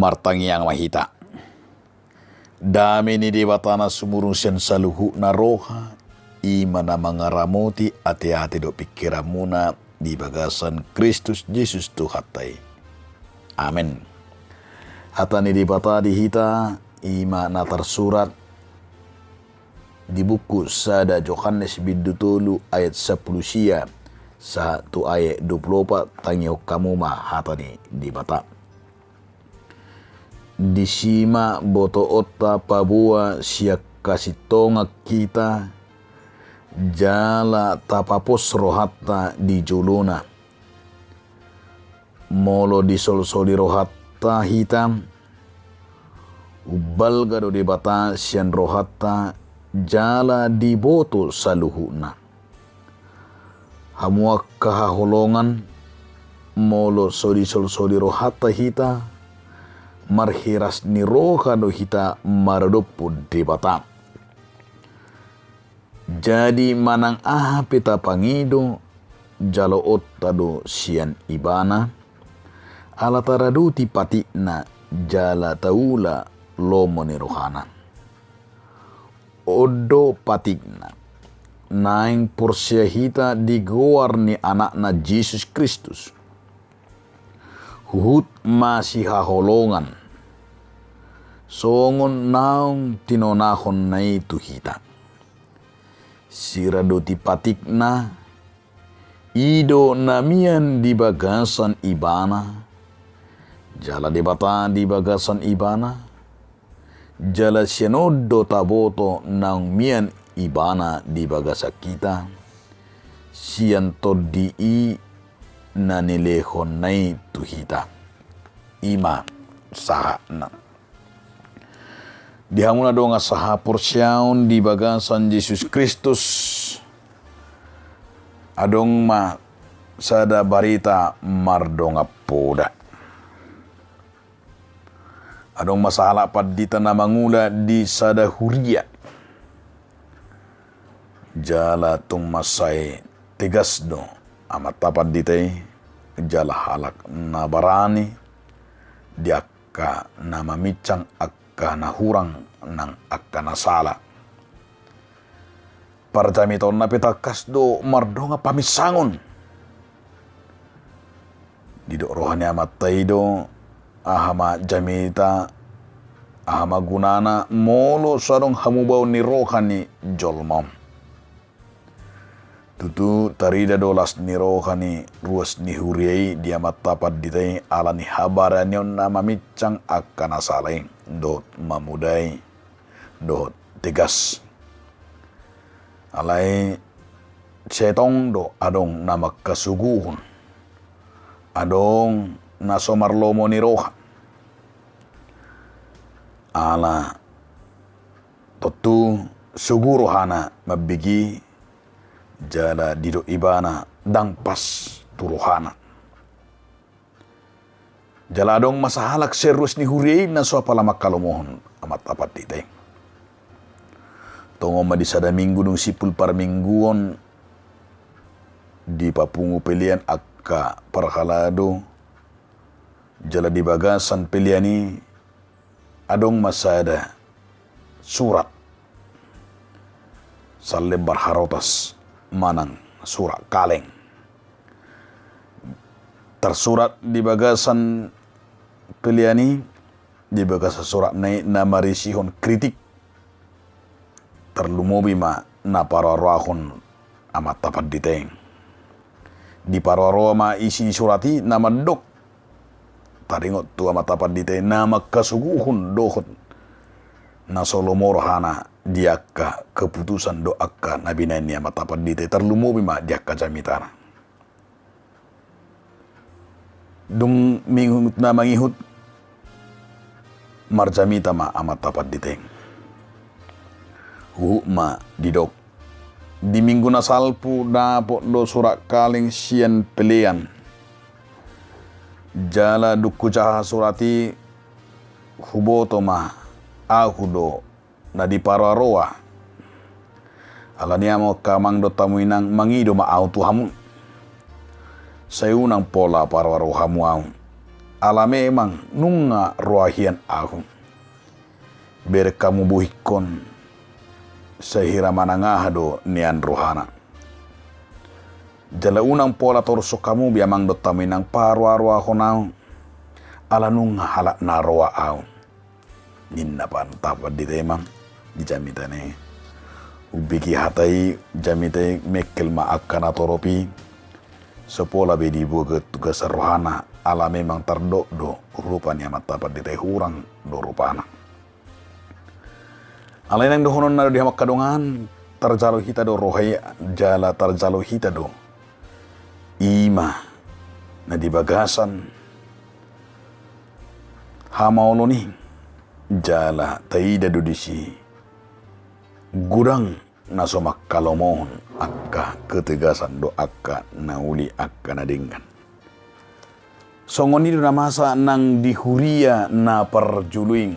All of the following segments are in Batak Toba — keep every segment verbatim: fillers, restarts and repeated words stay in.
Martangiang ma hita. Dame ni Debata na sumurung sian saluhutna roha, i ma na mangaramoti ateate dohot pingkiranmuna di bagasan Kristus Jesus Tuhanta i. Amen. Hata ni Debata di hita, i ma na tarsurat di buku sada Johannes bindu tolu ayat sampulu sia sahat tu ayat dua pulu opat. Tangihon hamu ma hata ni Debata. Disi ma botoonta paboa sian hasintongan hita, jala tapapos rohanta di jolona. Molo disolsoli rohanta hita, umbalga do Debata sian rohanta jala diboto saluhutna. Hamu angka haholongan, molo so disolsoli rohanta hita, marhiras ni roha do hita maradophon Debata. Jadi manang aha pe tapangido, jaloonta do sian Ibana, ala taradoti patikna jala taula lomo ni rohana. On do patikna, naeng porsea hita di goar ni Anakna Jesus Kristus. Huhut masihaholongan, songon naung tinonahonna i tu hita. Siradoti patikna, i do na mian di bagasan Ibana, jala Debata di bagasan Ibana, jala sian on do taboto naung mian Ibana di bagasan hita, sian Tondi i na nilehonna i tu hita. I ma sahatna. Di hamu na dongan sahaporseaon di bagasan Jesus Kristus, adong ma sada barita mardongan poda. Adong ma sahalak pandita na mangula di sada huria. Jala tung mansai tegas do amanta pandita i, jala halak na barani di angka na maminsang angka na hurang nang angka na sala. Parjamitaonna pe tangkas do mardongan paminsangon. Didok roha ni amanta i do, aha ma jamita, aha ma gunana, molo so adong hamubaon ni roha ni jolma on. Tutu tarida do las ni roha ni ruas ni huria i di amanta pandita i ala ni habaranionna maminsang angka na sala i, dohot mamodai, dohot tegas. Alai sai tong do adong na mangkasuguhon, adong na so marlomo ni roha. Ala tontu sugu rohana mambege, jala didok ibana ndang pas tu rohana. Jala adong ma sahalak sian ruas ni huria i na so apala mangkalomohon amanta pandita i. Tongon ma di sada minggu dung simpul parmingguon, dipapungu pelean angka parhalado, jala di bagasan pelean i adong ma sada surat salembar harotas manang surat kaleng. Tarsurat di bagasan pelean i, di bagasan suratna i na marisihon kritik, tarlumobi ma na paroaroahon amanta pandita i. Diparoaroa ma isi ni surat i na mandok taringot tu amanta pandita i na mangkasuguhon dohot na so lomo rohana di angka keputusan dohot angka na binahen ni amanta pandita i, tarlumobi ma di angka jamitana. Dung minggu na mangihut, marjamita ma amanta pandita i. Huhut ma didok, di minggu na salpu dapot do surat kaleng sian pelean. Jala dung hujaha surat i, huboto ma ahu do na diparoaroa. Alani i amang dohot hamu inang, mangido ma ahu tu hamu. Sai unang pola paroaroa hamu ahu. ala memang nunga roa hian ahu. Bereng hamu bohikkon, sai hira manang aha do nian rohana. Jala unang pola torushon hamu be amang dohot hamu inang paroa-roahon ahu, ala nunga halak na roa ahu. Ninna pan tapandita i ma di jamitana i. Umbege hata i jamita i mengkel ma angka natorop i. So pola be diboan tu gasan rohana, ala memang tardok do rupa ni amanta pandita i, hurang do rupana. Alai nang dohononna do di hamu angka dongan, tarjalo hita do roha i, jala tarjalo hita do i ma na di bagasan hamaolon i, jala taida do disi godang na so manghalomohon angka ketegasan do angka na uli, angka na denggan. Songon i do na masa nang di huria na parjolo i.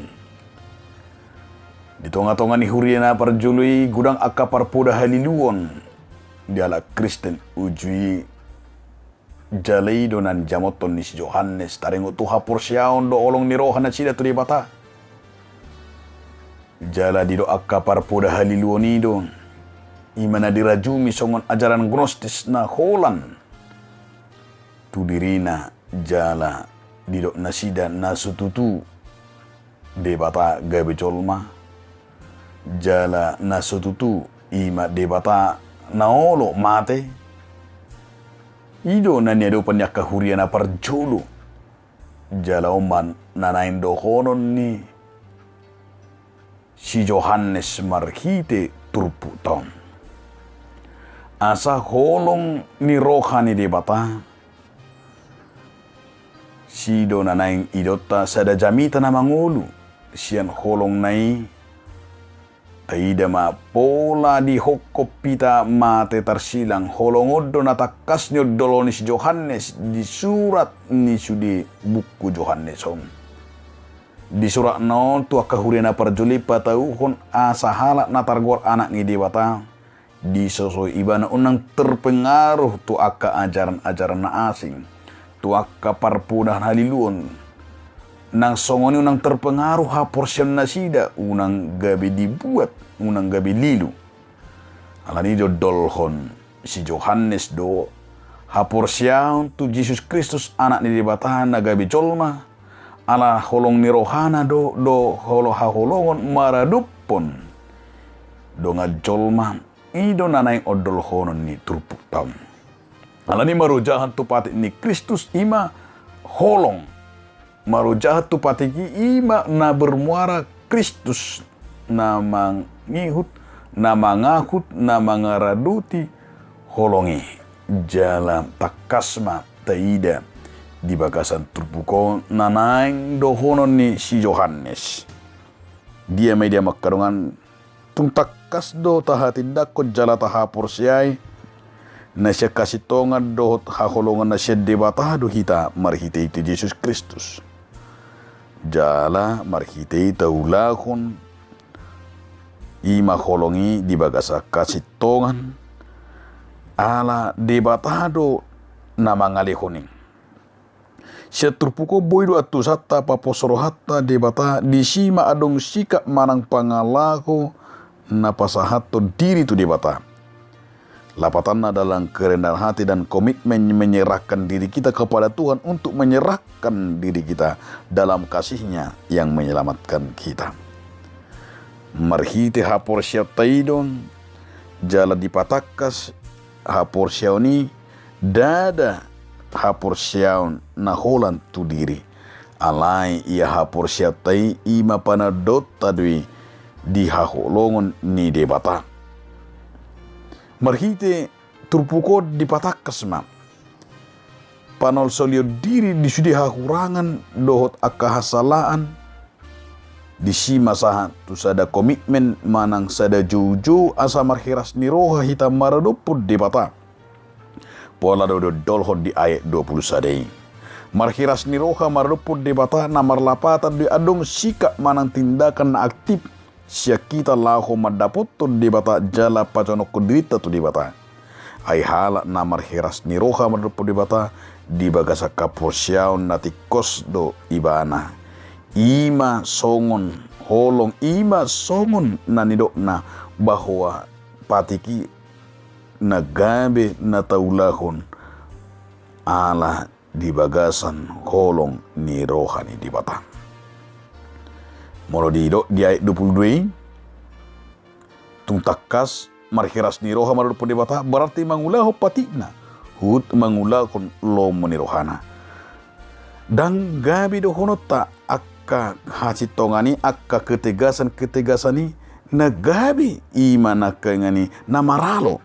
Di tonga-tonga ni huria na parjolo i godang angka parpoda haliluon di halak Kristen uju i. Jala i do na nijamothon ni si Johannes taringot tu haporseaon dohot holong ni roha nasida tu Debata. Jala didok angka parpoda haliluon i do, i ma na dirajumi songon ajaran gnostis na holan tu dirina, jala didok nasida na so tutu Debata gabe jolma, jala na so tutu i ma Debata na olo mate. I do na niadopan ni angka huria na parjolo. Jala on ma na naeng dohonon ni si Johannes marhite turpukta on. Asa holong ni roha ni Debata, i do na naeng idaonta sada jamita na mangolu sian holongna i. Taida ma pola dihophop hita mate tarsilang, holong on do na tangkas niondolhon ni si Johannes di surat ni sude buku Johannes on. Di suratna on tu angka huria na parjolo i patauhon asa halak na targoar anak ni Debata, disosoi ibana unang terpengaruh tu angka ajaran-ajaran na asing, tu angka parpoda haliluon. Nang songon i unang terpengaruh haporseaon nasida, unang gabe dibuat, unang gabe lilu. Alani i diondolhon si Johannes do haporseaon tu Jesus Kristus, Anak ni Debata na gabe jolma, ala holong ni rohana do, do holo haholongon maradophon dongan jolma. I do na naeng ondolhonon ni turpukta on. Alani marojahan tu patik ni Kristus i ma holong. Marojahan tu patik i, i ma na bermuara Kristus, na mangihut, na mangahut, na mangaradoti holong i. Jala tangkas ma taida di bagasan turpuk on na naeng dohonon ni si Johannes. Dia ma i di hamu angka dongan, tung tangkas do tahatindangkon jala tahaporseai na sian hasintongan dohot haholongan na sian Debata do hita marhite i tu Jesus Kristus. Jala marhite i taulahon i ma holong i di bagasan hasintongan, ala Debata do na mangalehon i. Sian turpuk on boi do antusanta paposo rohanta Debata, disi ma adong sikap manang pangalaho na pasahathon diri tu Debata. Lapatanna dalam kerendahan hati dan komitmen menyerahkan diri kita kepada Tuhan untuk menyerahkan diri kita dalam kasih-Nya yang menyelamatkan kita. Marhite haporseaonta i do jala dipatangkas haporseaon i, ndada haporseaon na holan tu diri. Alai ia haporseaonta i, i ma panandaonta do i di haholongon ni Debata. Marhite turpuk on dipatangkas ma panolsolion diri di sude hahurangan dohot angka hasalaan, disi ma sahat tu sada komitmen manang sada joujou asa marhiras ni roha hita maradophon Debata. Pola do diondolhon di ayat dua puluh sada i. Marhiras ni roha maradophon Debata na marlapatan do i adong sikap manang tindakan na aktif sian hita laho mandapothon Debata jala pajonokhon dirinta tu Debata. Ai halak na marhiras ni roha maradophon Debata di bagasan haporseaon na tingkos do ibana. I ma songon holong, i ma songon na nidokna bahwa patik i na gabe na taulahon ala di bagasan holong ni roha ni Debata. Molo didok di ayat dua puluh dua i, tung tangkas marhiras ni roha maradophon Debata, berarti mangulahon patikna, huhut mangulahon lomo ni rohana. Ndang gabe dohononta angka hasintongan i, angka ketegasan-ketegasan i, na gabe i ma nangkaningan i na maralo.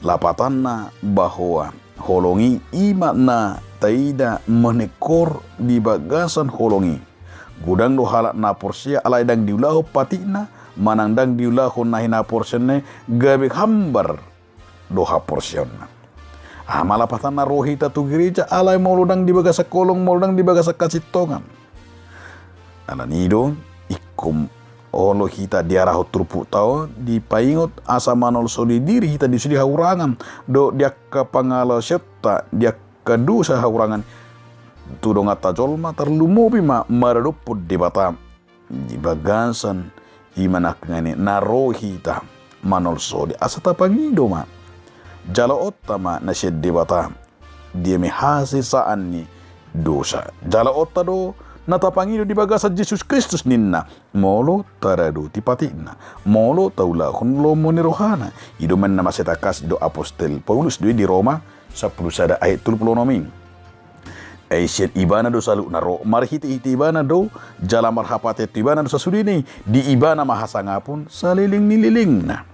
Lapatanna bahwa holong i, i ma na taida manekor di bagasan holong i. Godang do halak na porsea alai ndang diulahon patikna, manang ndang diulahon na hinaporseaonna i gabe hambar do haporseaonna. Aha ma lapatanna ro hita tu gereja alai molo ndang di bagasan holong, molo ndang di bagasan hasintongan? Alani i do, ingkon olo hita diarahon turpukta on, dipaingot asa manolsoli diri hita di sude hahurangan dohot di angka pangalaosionta, di angka dosa hahurangan, tu donganta jolma, tarlumobi ma maradophon Debata. Di bagasan i ma nangkaningan i na ro hita manolsoli asa tapangido ma jaloonta ma na sian Debata, dia ma i hasesaan ni dosa. Jaloonta do na tapangido di bagasan Jesus Kristus ninna, molo taradoti patikna, molo taulahon lomo ni rohana. I do ma na mansai tangkas didok apostel Paulus do i di Roma sampulu sada ayat tolu pulu onom i. Ai sian ibana do saluhutna ro, marhitehite ibana do, jala marhapatean tu ibana do sasudena i, di ibana ma hasangapon saleleng ni lelengna.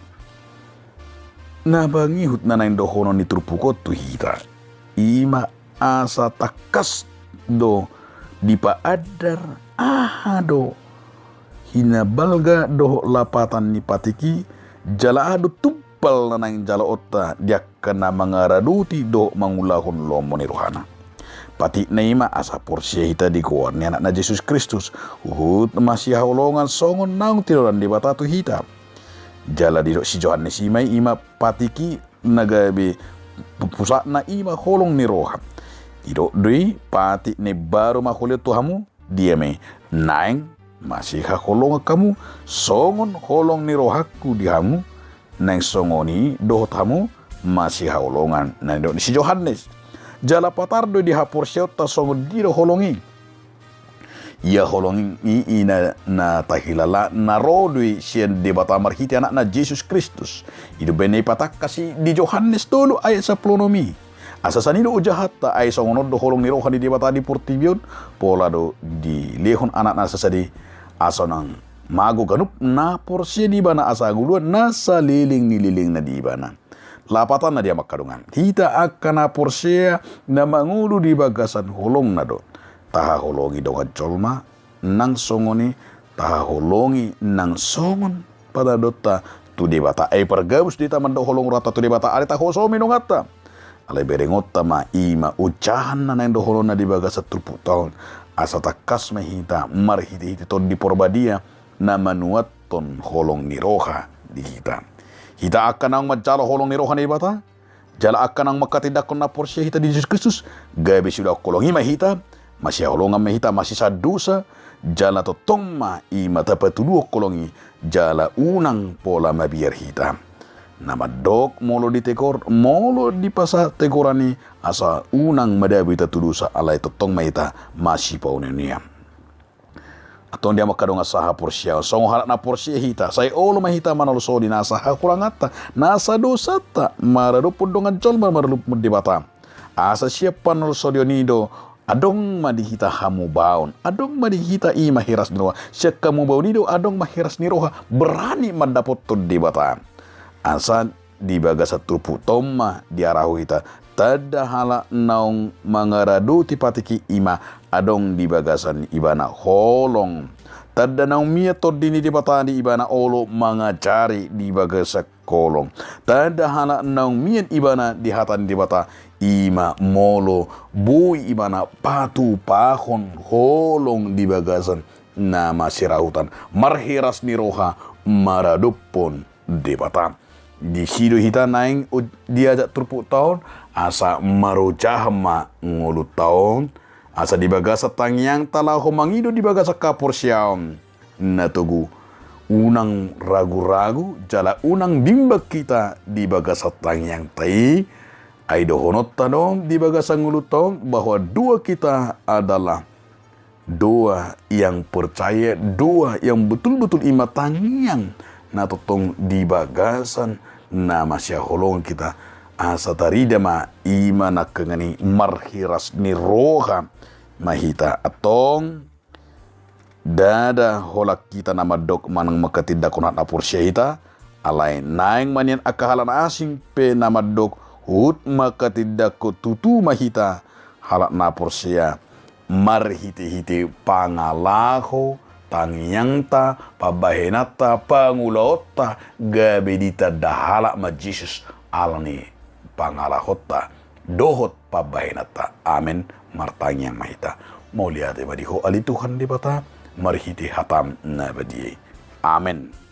Na mangihut na naeng dohonon ni turpuk on tu hita, i ma asa tangkas do dipaandar aha do hinabalga dohot lapatan ni patik i, jala aha do tumpal na naeng jaloonta di angka na mangaradoti dohot mangulahon lomo ni rohana. Patikna i ma asa porsea hita di goar ni Anakna Jesus Kristus, huhut masihaholongan songon naung tinodoan Debata tu hita. Jala didok si Johannes i ma i, i ma patik i na gabe pusatna, i ma holong ni roha. Didok do i, patik na imbaru ma huholehon tu hamu, dia ma i, naeng masihaholongan hamu, songon holong ni rohangku di hamu, naeng songon i dohot hamu masihaholongan, na nidok ni si Johannes. Jala patar do i di haporseaonta songon dia do holong i. Ia holong i, i na, na tahilala na ro do i sian Debata marhite Anakna Jesus Kristus. I do umbahen na ipatangkas i di Johannes tolu ayat sampulu onom i. Asa sian i do ojahanta, ai songon on do holong ni roha ni Debata di portibi on, pola do dilehon Anakna sasada i, asa unang mago ganup na porsea di Ibana, asa hangoluan na saleleng ni lelengna di Ibana. Lapatanna di hamu angka dongan, hita angka na porsea na mangolu di bagasan holongna do tahaholongi dongan jolma, nang songon i tahaholongi nang songon panandaonta tu Debata. Ai pargabus do hita mandok holong rohanta tu Debata, alai tahosomi donganta. Alai berengonta ma, i ma ojahan na naeng dohononna di bagasan turpukta on, asa tangkas ma hita marhitehite Tondi Porbadia na manuathon holong ni roha di hita. Hita angka naung manjalo holong ni roha ni Debata, jala angka naung manghatindanghon na porsea hita di Jesus Kristus, gabe siulahon holong i ma hita, masihaholongan ma hita, masesaan dosa, jala tongtong ma i ma tapatuduhon holong i, jala unang pola mabiar hita. Na mandok molo ditegor, molo dipasahat tegoran i, asa unang madabo hita tu dosa, alai tongtong ma hita masipaoneonean. Antong di hamu angka dongan sahaporseaon, songon halak na porsea hita, sai olo ma hita manolsoli nasa hahuranganta, nasa dosanta, maradophon dongan jolma, maradophon Debata. Asa sian panolsolion i do adong ma di hita hamubaon, adong ma di hita i ma hiras ni roha. Sian hamubaon i do adong ma hiras ni roha, berani mandapothon Debata. Asa di bagasan turpukta on ma diarahon hita tanda halak naung mangaradoti patik i, i ma adong di bagasan ibana holong. Tanda naung mian Tondi ni Debata di ibana olo mangajari di bagasan holong. Tanda halak naung mian ibana di hata ni Debata, i ma molo boi ibana patupahon holong di bagasan na masirahutan, marhiras ni roha maradophon Debata. Disi do hita naeng diajak turpukta on, asa marojahan ma ngolunta on, asa di bagasan tangiangta laho mangido di bagasan haporseaon na togu. Unang ragu-ragu jala unang bimbang hita di bagasan tangiangta i. Ai dohononta do di bagasan ngolunta on bahwa doa kita adalah doa yang percaya, doa yang betul-betul i ma tangiang na tongtong di bagasan na masihaholongan hita. Asa tarida ma i ma nangkaningan i marhiras ni roha ma hita. Antong ndada holan hita na mandok manang manghatindanghon halak na porsea hita, alai naeng ma nian angka halak na asing pe na mandok huhut manghatindanghon tutu ma hita halak na porsea marhite-hite pangalaho tangiangta, pambahenanta, pangulaonta, gabe ditanda halak ma Jesus ala ni pangalahonta dohot pambahenanta. Amen. Martangiang ma hita. Mauliate ma di Ho ale Tuhan Debata, marhite hataM na badia i. Amen.